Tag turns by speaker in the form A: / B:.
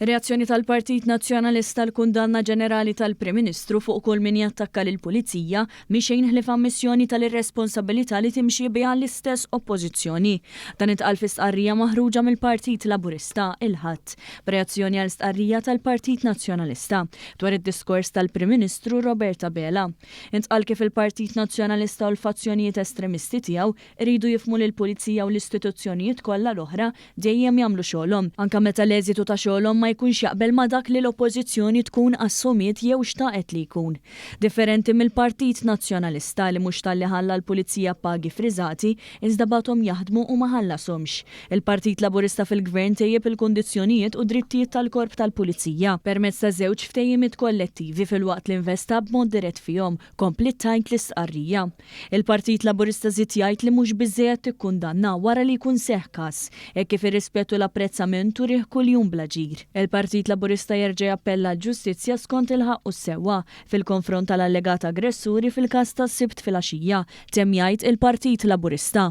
A: Reazzjoni tal-Partit Nazzjonalista għall-kundanna ġenerali tal-Prim Ministru fuq kull min jattakka lill-Pulizija mhi xejn ħlief ammissjoni tal-irresponsabilità li timxi biha l-istess Oppożizzjoni. Dan intqal fi stqarrija maħruġa mill-Partit Laburista il-Ħadd, b'reazzjoni għal stqarrija tal-Partit Nazzjonalista dwar id-diskors tal-Prim Ministru Robert Abela. Intqal kif il-Partit Nazzjonalista u l-fazzjonijiet estremisti tiegħu Iridu jifhmu li l-Pulizija u l-istituzzjonijiet kollha l-oħra dejjem jagħmlu xogħolhom, anke meta l-eżitu ta' xogħolhom ma jkunx jaqbel ma' dak li l-Oppożizzjoni tkun assumiet jew xtaqet li jkun. Differenti mill-Partit Nazzjonalista li mhux talli ħalla l-Pulizija b'pagi friżati, iżda bagħathom jaħdmu u ma ħallashomx. Il-Partit Laburista fil-Gvern tejjeb il-kundizzjonijiet u d-drittijiet tal-Korp tal-Pulizija permezz ta' żewġ ftehimiet kollettivi filwaqt li investa b'mod dirett fihom, kompliet tgħid l-istqarrija. Il-Partit Laburista żied jgħid li mhux biżżejjed tikkundanna wara li jkun seħħ każ, hekk kif ir-rispett u l-apprezzament turih kuljum bl-aġir. Il-Partit Laburista jerġa' jappella għall-ġustizzja skont il-ħaqq u s-sewwa fil-konfront tal-allegat aggressuri fil-każ tas-Sibt filgħaxija, temm jgħid il-Partit Laburista.